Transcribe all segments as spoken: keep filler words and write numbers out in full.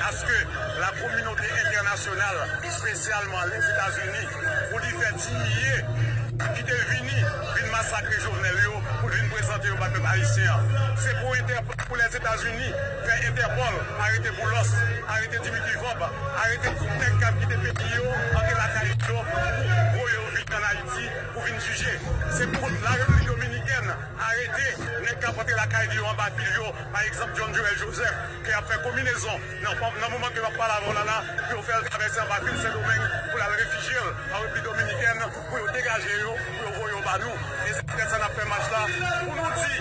Paske la kominote entènasyonal, espesyalman Lèzetazini, pou li fè ti milye ki te vini, vin masakre Jovenel yo, pou l vin prezante yo ba pèp ayisyen an. Se pou Entèpòl, pou Lèzetazini fè Entèpòl arete Boulos, arete Dimitri Vorbe, arete tout nèg k ap kite peyi yo, antre lakay yo, pou voye yo vin ann Ayiti, pou vin jije. Se pou Larepiblik Dominikèn arete nèg k ap antre lakay li yo anba fil yo, pa egzanp, John Joël Joseph, ki ap fè konbinezon nan, nan moman ke m ap pale avè w la la, pou yo fè l travèse anba fil Sendomeng, pou l al refijye l an Repiblik Dominikèn, pou yo degaje yo, pou yo voye yo ba nou. E se poutèt sa n ap fè mach la, pou nou di,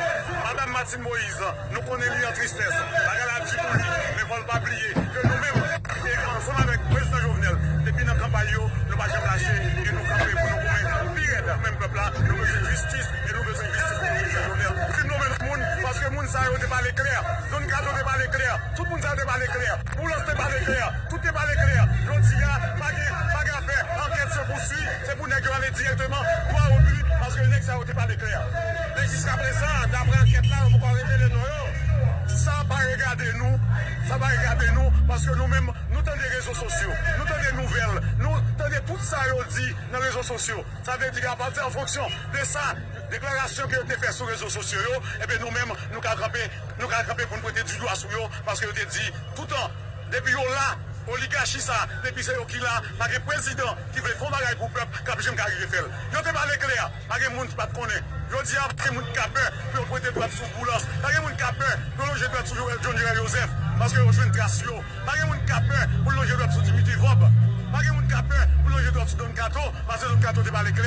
Madanm Martine Moïse, nou konnen li an tristès, bagay la di pou li, men fò l pa bliye ke nou menm, e ansanm avèk Prezidan Jovenel, depi nan kanpay yo, nou pa janm lache, e nou kanpe pou nou goumen pi rèd. Menm pèp la, nou bezwen jistis, e nou bezwen jistis pou Prezidan Jovenel. Fin nonmen moun, paske moun sa yo te pale klè, Don Kato te pale klè, tout moun sa yo te pale klè, Boulos te pale klè, tout te pale klè. Jodi a, pa gen, pa gen afè ankèt se pouswi, se pou nèg yo ale dirèkteman dwa o bi, paske nèg sa yo te pale klè. Men jiska prezan, daprè ankèt la, yo poko revele non yo. Sa pa regade nou, sa pa regade nou, paske nou menm, nou tande rezo sosyo, nou tande nouvèl, nou tande tout sa yo di nan rezo sosyo. Sa vle di ke apati an fonksyon de sa, deklarasyon ke yo te fè sou rezo sosyo yo, ebyen nou menm, nou ka kanpe, nou ka kanpe pou n pwente di dwa sou yo, paske yo te di toutan, depi yo la, oligachi sa, depi se yo ki la, pa gen prezidan ki vle fè yon bagay pou pèp k ap janm ka rive fè l. Yo te pale klè, pa gen moun ki pa t konnen. Jodi a, pa gen moun ki ka pè pou yo pwente dwèt sou Boulos. Pa gen moun ki ka pè pou yo lonje dwèt sou Joël, John Joël Joseph, paske yo jwenn tras yo. Pa gen moun ki ka pè pou l lonje dwèt sou Dimitri Vorbe. Pa gen moun ki ka pè pou l lonje dwèt sou Don Kato, paske Don Kato te pale klè.